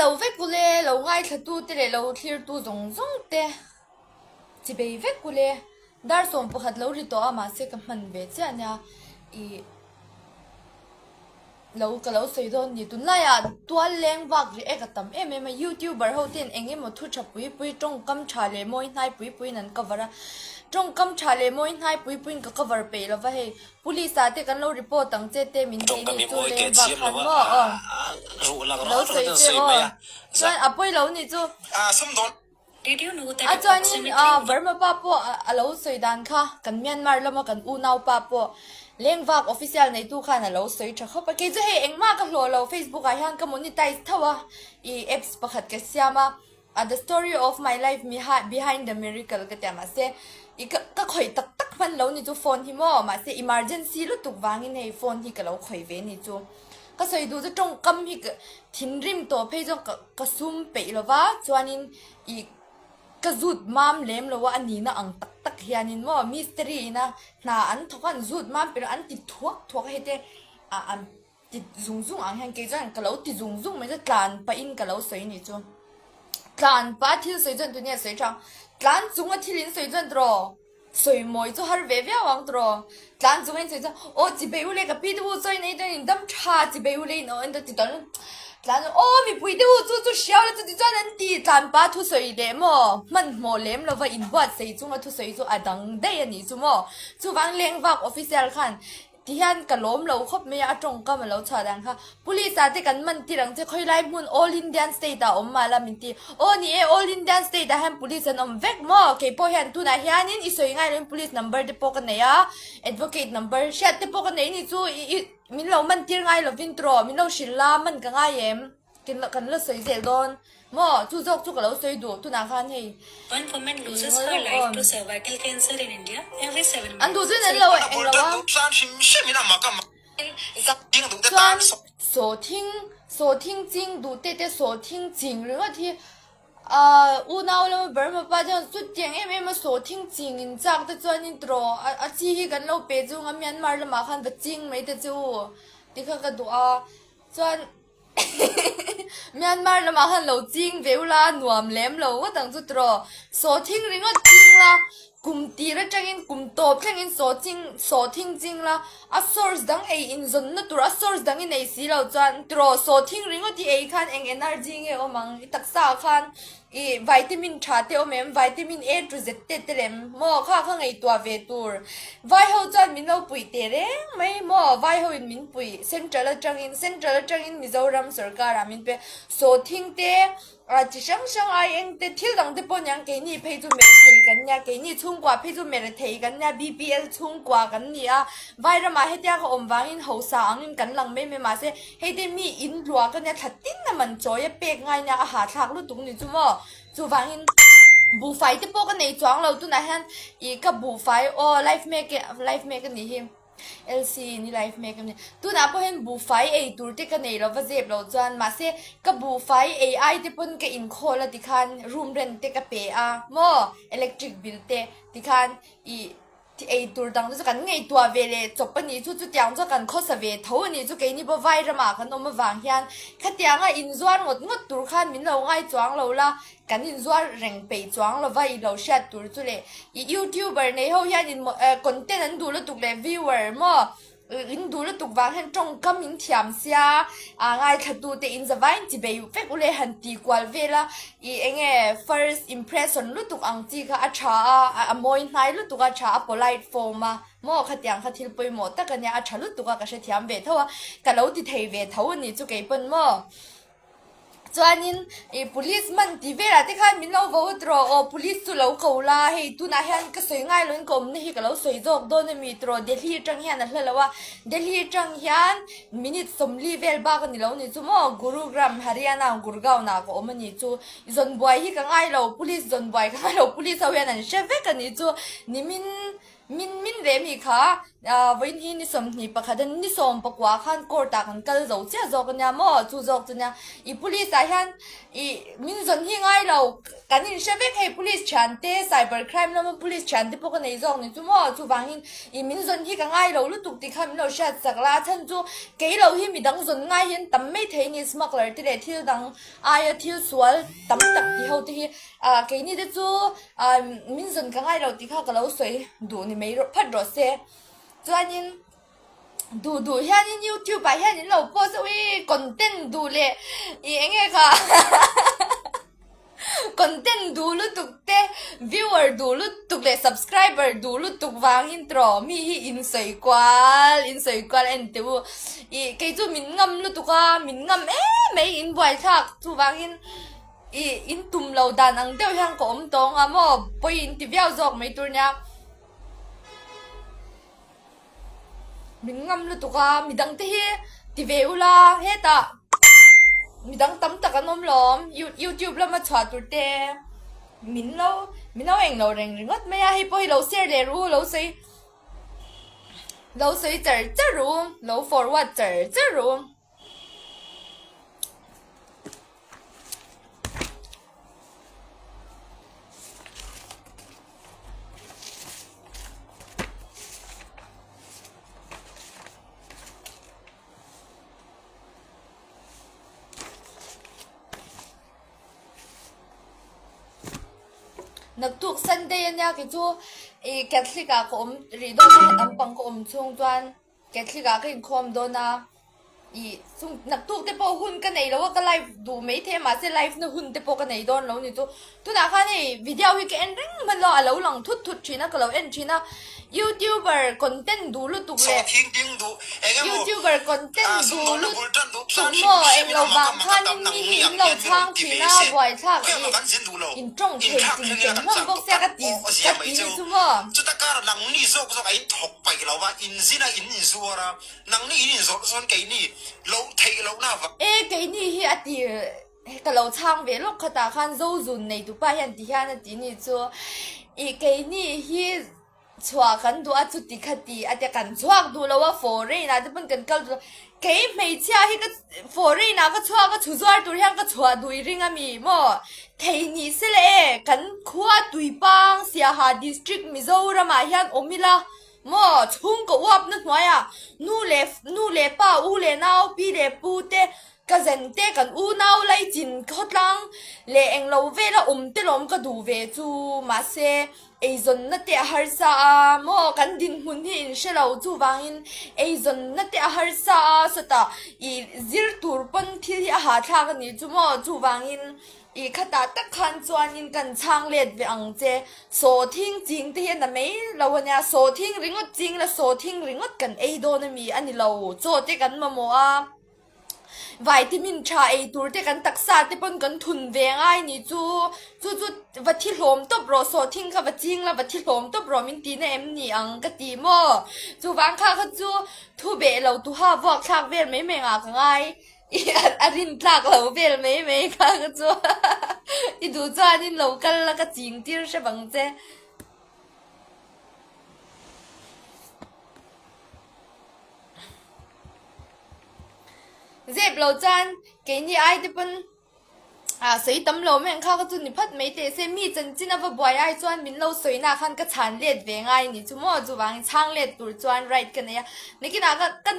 lo vek ule, lo ngaithla tu te leh lo thlir tu zawng zawng te chi bei vek ule. Dar 11 lo ri tawh a mahse ka hman ve chiah nia ih lo ka lo sawi dawn ni. Tunlaiah tual leng vak rih e ka tam em em a, youtuber ho ten eng emaw thu tha pui pui tawngkam tha leh mawi hnai pui puiin an cover a, tawngkam tha leh mawi hnai pui puiin ka cover peih lova hei. Police ah te kan lo report ang che te min ti ni chu leng vak khan maw aw lo sawi che aw chuan a pawi lo ni chu a chuanin Burma pa pawh a lo sawi dan kha kan Myanmar lama kan unau pa pawh leng vak official neitu khan a lo sawi tha khawp a kei chu hei engmah ka hlawh lo Facebook ah hian ka monetize tho a i apps pakhat ka siam a. A The story of my life behind the miracle ka tia mahse i ka ka khawih tak tak hman lo ni chu phone hi maw mahse emergency lutuk vangin hei phone hi ka lo khawih ve ni chu ka sawi duh chu tawngkam hi ka thinrim tawh phei chuan ka ka sum peih lova chuanin i ka zut mam lem lo a a nihna ang tak tak hianin maw mistiri ina hna an thawk a an zut mam peih lo an ti thuak thuak a hei te ah an Ti zung zung ang hian kei chuan ka lo ti zung zung mai chu tlan pahin ka lo sawi ni chu. Tlan pah thil sawi chuan tuni a sawi tha ang. Tlan chunga thil in sawi chuan tiraw sawi mawi chu har ve viau ang tiraw. Tlan chunga in sawi chuan aw chi bei ule ka pi te u sawi nei chuan in dam tha chi bei ule in aw en ti tawh tlan aw mipui te u chu chu hriau la chuti chuan an ti tlan pah thu sawi leh maw hmanhmawh lem lova inbuatsaih chunga thu sawi chu a dang daih a nih chu maw. Chuvang lengvak official khan Tihian ka lawm lo khawp mai a, a tawngkam a lo chhuah dan kha. Police ah te kan man tir ang che, khawi lai hmun All Indian State ah awm mah la min ti. Aw ni e, All Indian State ah hian Police an awm vek maw? Kei pawh hian tunah hianin i sawi ngai loin Police number te pawh ka nei a, Advocate number hriat te pawh ka nei ni chu i i min lo man tir ngai lovin tiraw, min lo hrilh la, man ka ngai em? Kan la sawi zel dawn maw? Chu zawk chu ka lo sawi duh tunah khan hei. One woman loses her life to cervical cancer in India every 7 An duh chuan an lo eng lo a. Chuan sawhthing sawhthing ching duh te te sawhthing ching ringawt hi ahh unau lama Burma pa chuan chutiang em em a sawhthing ching in chak te chuanin tiraw a chi hi kan lo pe chung a Myanmar lamah khan va ching mai te chu tikha ka duh a chuan. Myanmar lamah khan lo ching ve ula nuam lem lo ngawt ang chu tiraw. Sawhthing ringawt ching la, kum tir atangin kum tawp thlengin sawhthing sawhthing ching la, a source dang ei inzawnna tur a source dang i nei si lo chuan tiraw sawhthing ringawt i ei khan eng energy nge awm ang i taksa ah khan Ih, vitamin tha te awm em? Vitamin A to Z te te lem maw? Kha kha ngaihtuah ve tur. Vai ho chuan min lo puih teh reng mai maw? Vai ho in min puih Central atangin, Central atangin Mizoram sorkar ah min pe. Sawhthing te, ah chi hrang hrang ai eng te thil dang te pawh niang keini phei chu mer thei kan nia, keini chhungkua phei chu mer thei kan nia, BPL chhungkua kan ni a. Vai ramah hetia ka awm vangin hausa angin kan lang mai mai mahse Hei te mi in luah ka nia thla tin a man chawi a pek ngai nia a hahthlak lutuk ni chu maw. Chuvangin buhfai te pawh ka nei chuang lo tunah hian ih ka buhfai aw life mek e life mek a nih hi LC in i life mek a ni. Tunah pawh hian buhfai ei tur te ka nei lo va zep loh chuan mahse ka buhfai ei ai te pawn ka inkhawl a tikhan room rent te ka pe a maw electric bill te tikhan ih Ei tur dang te chu kan ngaihtuah ve leh chawp a nih chu, chutiang chuan kan khawsa ve tho a nih chu, keini pawh vai ramah kan awm avang hian khatianga inzuar ngawt ngawt tur khan min lo ngai chuang lo la, kan inzuar reng peih chuang lo va i lo hriat tur chu leh i youtuber nei ho hian in content an duh lutuk leh viewer maw In duh lutuk vang hian tawngkam in thiam sia, a ngaithla te in zavaiin chi bei vek ule han ti kual vel a, ih eng nge first impression lutuk ang chi kha a tha a, a mawi hnai lutuk a tha a polite form a maw khatiang kha thil pawimawh tak a nia a tha lutuk a ka hrethiam ve tho a, ka lo ti thei ve tho a nih chu keipawn maw. Chuanin ih police man tih velah te khan min lo vo tiraw aw police chu lo ko la hei tunah hian ka sawi ngai loin ka awmna hi ka lo sawi zawk dawn a mi tiraw Delhi atang hian a hla lo a Delhi atang hian minute 40 vel bak a ni lo ni chu maw Gurugram Haryana Gurgaon ah ka awm a ni chu zawn buai hi ka ngai lo police zawn buai ka ngai lo police ho hian an hre vek a ni chu nimin. Min min ve mi kha vawiin hi ni 21 a ni 19 khan court ah kan kal zo chiah zawk ania maw chu zawk chu nia i police ah hian i min zawn hi ngai lo kan in hre vek hei police thian te cyber crime lama police thian te pawh ka nei zawk ni chu maw chuvangin i min zawn hi ka ngai lo lutuk tih kha min lo hriat sak la a chhan chu kei lo hi midang zawn ngai hian tam mai thei ni smuggler te leh thil dang aia thil sual tam tak tih ho te hi ah keini te chu ah min zawn ka ngai lo tih kha ka lo sawi duh ni mai rawh phat rawh se chuanin duh duh hianin youtube ah hian in lo post a ui content duh leh ih eng nge kha content duh lutuk te viewer duh lutuk leh subscriber duh lutuk vangin tawh mi hi in sawi kual in sawi kual en teh u ih kei chu min ngam lutuk a min ngam em mai in buaithlak chuvangin ih in tum lo dan ang deuh hian ka awm tawng a maw pawi in ti viau zawk mai tur nia. Min ngam lutuk a, midang te hi ti ve ula hetah midang tam tak an awm lawm youtube lama chhuah tur te min lo min lo englo reng ringawt mai a hei pawh hi lo share leh ru lo sawi lo sawi char char ru lo forward char char ru. Naktuk Sunday ania kei chu ih Catholic ah ka awm rih dawn a naupang ka awm chhung chuan Catholic ah ka inkhawm dawn a. Ih chung naktuk te pawh hun ka nei lo a ka live duh mai thei a mahse live na hun te pawh ka nei dawn lo ni chu tunah khan hei video hi ka en reng hman lo a lo lang thut thut thin a ka lo en thin a youtuber content duh lutuk leh youtuber content duh lutuk maw englo vang khanin mi hi in lo chhang thin a buaithlak ih in tawng thei ching cheng hlawm bawk sia ka ti ka ti ni chu maw. Nangni in inzawrh chuan keini loh theih lohna vang. E, keini hi a ti ka lo chhang ve lawk khatah khan Zozun neitupa hian ti hian a ti ni chu i keini hi chhuah kan duh a chuti kha ti a tia kan chhuak duh lo a foreign ah te pawn kan kal duh lo kei hmeichhia hi ka foreign ah ka chhuak a chhu zuar tur hian ka chhuah duh i ring a mi maw thei ni se le e kan khua Tuipang Siaha district Mizoram ah hian awm ila. Maw chhungkaw uapna hnuaiah nu leh nu leh pa, u leh nau, pi leh pu te, cousin te, kan unau laichin khawtlang leh englo vela awm te lawm ka duh ve chu. Mahse, eizawnna te a harsa a, maw kan dinhmun hi in hre lo chuvangin eizawnna te a harsa a, sawtah ih zir tur pawn thil hi a hahthlak a nih chu maw chuvangin I khatah tak khan chuanin kan chhang let ve ang che. Sawhthing ching te hi a na mai lo a nia, sawhthing ringawt ching la sawhthing ringawt kan ei dawn a mi a ni lo. Chaw te kan mamawh a, vitamin tha ei tur te kan taksa te pawn kan thun ve ngai ni chu. Chu chu va thi hlawm tawp rawh, sawhthing kha va ching la va thi hlawm tawp rawh min tihna em ni ang ka ti maw. Chuvang kha kha chu thu beh lo tuha vuak thlak vel mai mai ngah ka ngai. A rin tlak lo vel mai mai kha ka chu i duh chuanin lo kal la ka ching tir hre bang che. Zep lo chuan keini ai te pawn ah sawi tam lo mai ang kha ka chu ni phat mai teh se mi chanchin a va buai ai chuan min lo sawi na khan ka chhan let ve ngai ni chu maw chuvangin chhang let tur chuan right ka nei a nakinah ka ka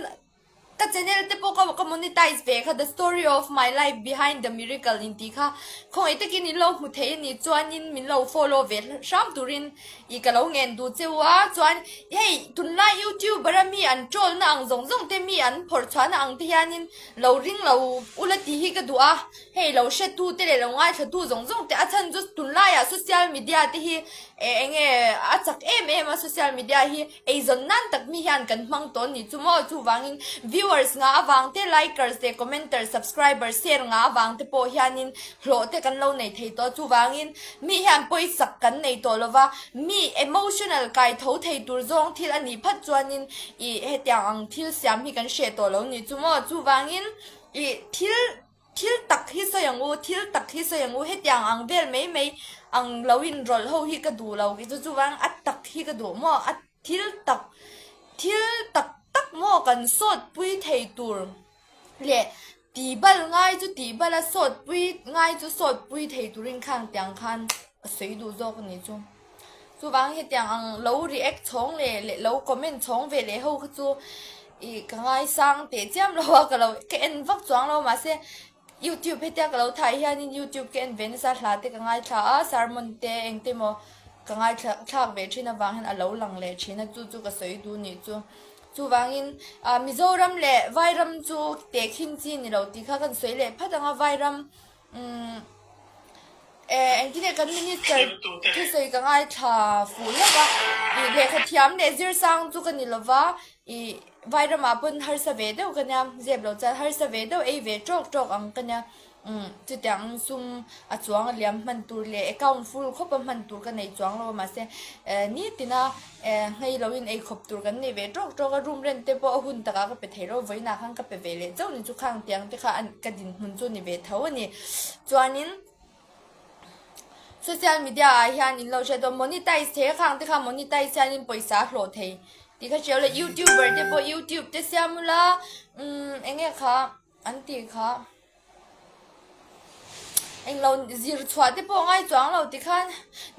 Ka channel te pawh ka ka monetize ve kha the story of my life behind the miracle in tih kha khawngaih takin in lo hmu thei a ni chuanin min lo follow ve hram turin ih ka lo ngen duh che u a chuan hei tunlai youtuber a mi an troll na ang zawng zawng te mi an phawrh chhuah na ang te hianin lo ring lo ula tih hi ka duh a hei lo hre tu te leh lo ngaithla tu zawng zawng te a chhan chu tunlaiah social media te hi eh eng nge a chak em em a social media hi. Eizawn nan tak mi hian kan hmang tawh ni chu maw? Chuvangin viewers nga avang te, likers leh commenters, subscribers, share nga avang te pawh hianin hlawh te kan lo nei thei tawh. Chuvangin mi hian pawisak kan nei tawh lova, mi emotional kai tho thei tur zawng thil a nih phat chuanin ih hetiang ang thil siam hi kan hreh tawh lo ni chu maw? Chuvangin ih thil Thil tak hi sawi ang u, thil tak hi sawi ang u, hetiang ang vel mai mai ang lo inrawlh ho hi ka duh lo, kei chu chuvang a tak hi ka duh maw? A. Thil tak thil tak tak maw kan sawt pui thei tur leh tihbal ngai chu tihbal a sawt pui ngai chu sawt pui thei turin khang tiang khan a sawi duh zawk a nih chu. Chuvang hetiang ang lo react chhawng leh leh lo comment chhawng ve leh ho kha chu ih ka ngaisang teh chiam lo a ka lo ka en vak chuang lo mahse youtube hetia ka lo thai hianin youtube ka en ve nasa hla te ka ngaithla a sermon te engte maw ka ngaithla thlak ve thin avang hian a lo lang leh thin a chu chu ka sawi duh nih chu. Chuvangin ah Mizoram leh Vairam chu tehkhin chi ni lo tih kha kan sawi leh phat ang a Vairam umm eh engtin nge kan minister thusawi ka ngaithla fuh hlauh a ih lehkha thiam leh zir sang chu ka ni lova ih Vairamah pawn harsa ve deuh ka nia zep loh chuan harsa ve deuh ei ve tawk tawk ang ka nia umm chutiang sum a chuang a liam hman tur leh account full khawp a hman tur ka nei chuang lo a mahse eh nitina eh nghei loin ei khawp tur kan nei ve tawk tawk a room rent te pawh a hun takah ka pe thei lo vawiinah khan ka pe ve leh chauh ni chu khang tiang te kha ka dinhmun chu ni ve tho a ni chuanin. Social media ah hian in lo hriat dawn monetize thei a khang te kha monetize hian in pawisa a hlawh thei tih kha hriau la youtuber te pawh youtube te siam ula umm eng nge kha an tih kha englo zir chhuah te pawh ngai chuang lo tikhan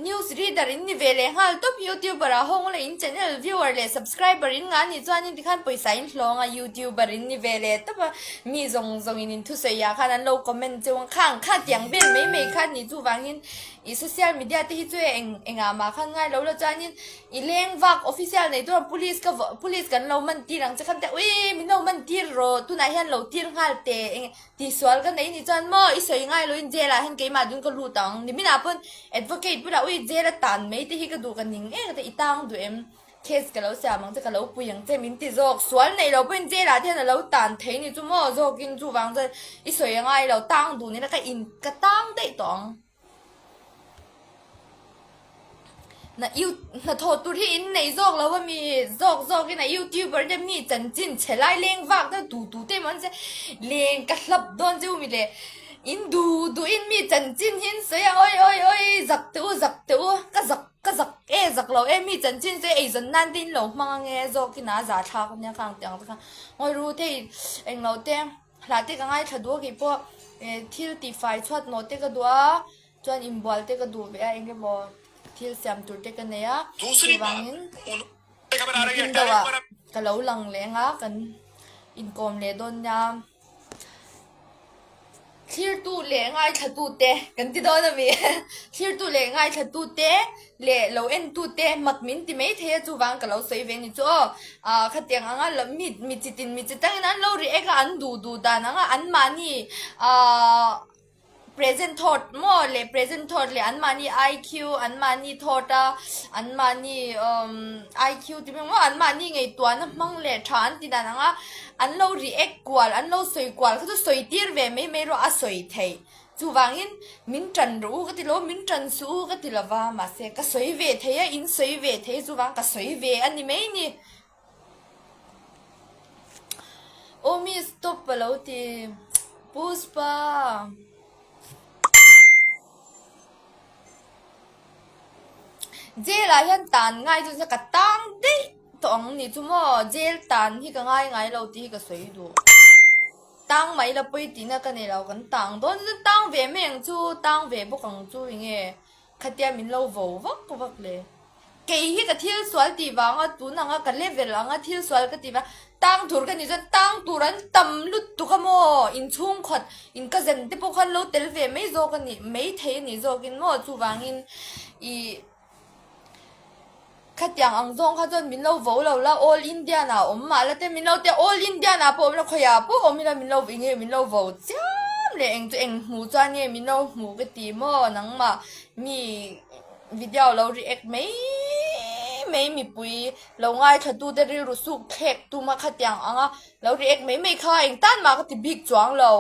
news reader in ni ve leh nghal tawp youtuber ah hawng ula in channel viewer leh subscriber in ngah anih chuan tikhan pawisa in hlawng a youtuber in ni ve leh tawp a mi zawng zawng in inthusawi ah khan an lo comment cheu ang khang kha tiang vel mai mai kha ni chuvangin ih social media te hi chu eng engah mah khan ngai lo la chuanin i leng vak official nei tur police ka police kan lo man tir ang che khan te ui min lo man tir rawh tunah hian lo tir nghal teh eng tihsual ka nei ni chuan maw i sawi ngai loin jail ah hian keimah dun ka lut ang niminah pawn advocate bulah ui jail a tan mai te hi ka duh ka ning em ka ti i tang duh em. Case ka lo siam ang che, ka lo pui ang che min ti zawk. Sual nei lo pawhin jail ah te hian a lo tan thei ni chu maw zawkin chuvang chuan i sawi a ngai lo, tang dun ila ka in ka tang daih tawh ang. Na you hnathawh tur hi in nei zawk lo a mi zawk zawkin a youtuber te mi chanchin chhe lai leng vak deuh tu tu te emaw an che leng ka hlap dawn che u mi le in duh duhin mi chanchin hi an sawi a awi awi awi zak teh u zak teh u ka zak Ka zak e, zak lo e, mi chanchin chu eizawn nan te in lo hmang ange zawk in a za thlak ania khang tih ang te kha ngawi ru thei englo te hlah te ka ngaithla duh a kei pawh eh thil tih fai chhuat nawh te ka duh a chuan inbual te ka duh ve a eng emaw thil siam tur te ka nei a chuvangin nitin deuh ah ka lo lang leh ang a kan inkawm leh dawn nia. Thlirtu leh ngaithlatute kan ti dawn a mi? Thlirtu leh ngaithlatute leh lo entute mak min ti mai thei a chuvang ka lo sawi ve ni chu aw. Ah khatiang anga la mi mi chitin mi chi tangin an lo react a an duh duh dan anga anmahni ah present thought maw leh present thought leh anmahni IQ anmahni thought a anmahni umm IQ ti mai maw anmahni ngaihtuahna hmang leh tha an ti dan anga An lo react kual, an lo sawi kual kha chu sawi tir ve mai mai rawh a sawi theih. Chuvangin min tan rawh u ka ti lo, min tan suh u ka ti lo va, mahse ka sawi ve thei a, in sawi ve thei chuvang ka sawi ve a ni mai ni. Aw mi stop a lo ti Puspa. Jail ah hian tan ngai chu ka tang daih. Tawh ang ni chu maw jail tan hi ka ngai ngai lo tih hi ka sawi duh. Tang mai la pawi tihna ka nei lo kan tang dawn chuan tang ve mai ang chu tang ve bawk ang chu enge khatia min lo vo vak vak le. Kei hi ka thil sual tih vanga tun anga ka level anga thil sual ka tih vang tang tur ka nih chuan tang tur an tam lutuk a maw inchhung khat in ka zen te pawh khan lo tel ve mai zawk a nih mai thei a nih zawkin maw chuvangin ih. Khatiang ang zawng kha chuan min lo vo lo la, All Indian ah awm mah la te min lo tia, All Indian ah pawh awm la, khawiah pawh awm ila min lo eng nge min lo vo chiam leh eng chu eng hmuh chuan nge min lo hmuh ka ti maw nangmah mi video lo react mai mai mipui lo ngaithla tu te rilru suk thlek tum a khatiang anga lo react mai mai kha eng tan mah ka ti bik chuang lo.